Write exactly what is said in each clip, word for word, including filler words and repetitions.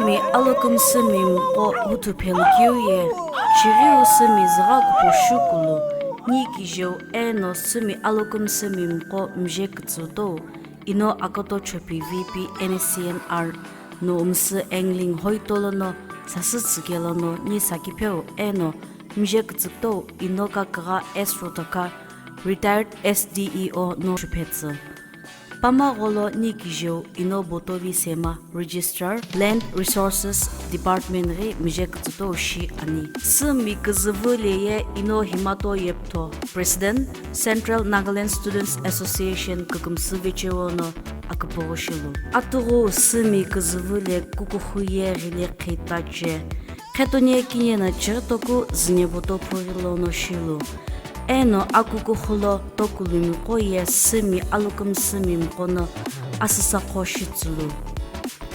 Sümi alokümsümi mqo huthu phelukeu ye, chighiu sümi zügha kupo shukulu, ni kijeu eno sümi alokümsümi mqo mije kütsütüu, ino Akoto Chopi V P N S C N R no Msü Engling Hoito lono sasü tsüke lono ni sakipheu eno mije kütsütüu ino kakügha S Rotaka, retired S D E O no shuphe tsü. Pama gholo ni kijeu ino Botovi Sema, Registrar, Land Resources Department ghi mije kütsütüu shi ani. Sümi küzüvü leye ino Himato Yeptho, President, Central Nagaland Students Association kükümsü vecheo no aküpüghü shilu. Atughu sümi küzüvü le kukuxu ye ghile khitache, khetonie kiniena chighi toku züne boto phughi lono shilu. Eno akukuxu lo tokulumi qo ye sümi alokümsümi mqo no asüsa qo shitsülu.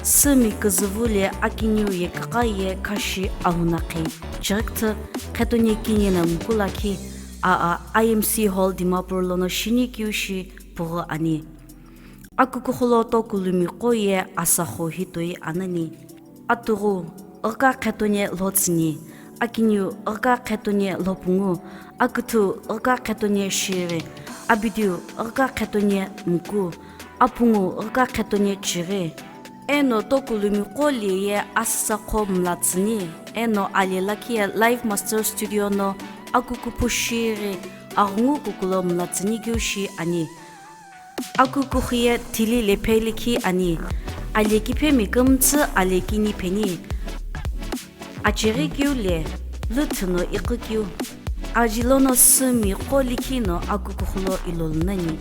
Sümi küzüvü le akiniu yeküqa ye khashi ahunaqhi chighi küthü khetonie kiniena mku lakhi aa I M C Hall Dimapur lono shinikeu shi püghü ani. Akukuxu lo tokulumi qo ye asaxu hitoi anani. Atughu, ighika khetonie lhotsüni. Akiniu, ighika khetonie lhopungu. Aküthü, ighika khetonie shighi. Abidiu, ighika khetonie mku. Apungu, ighika khetonie chighi. Eno tokulumi qo leye asüsa qo mlatsüni. Eno ale lakhi ye Live Master Studio no akukupu shighi aghungu kukulo mlatsünikeu shi ani. Akukuxu ye thili lephe likhi ani. Ale kiphemi kümtsü ale kini pheni. Achighi keu le, lüthü no iqhü keu. Aji lono sümi qo likhi no akukuxu lo ilolunani.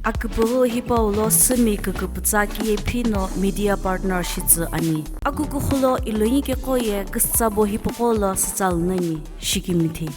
Aküpüghü hipau lo sümi küküpütsa kiye phi no media partner shitsü ani. Akukuxu lo iloyike qo ye küsütsabo hipaqo lo sütsalunani, shikimithi.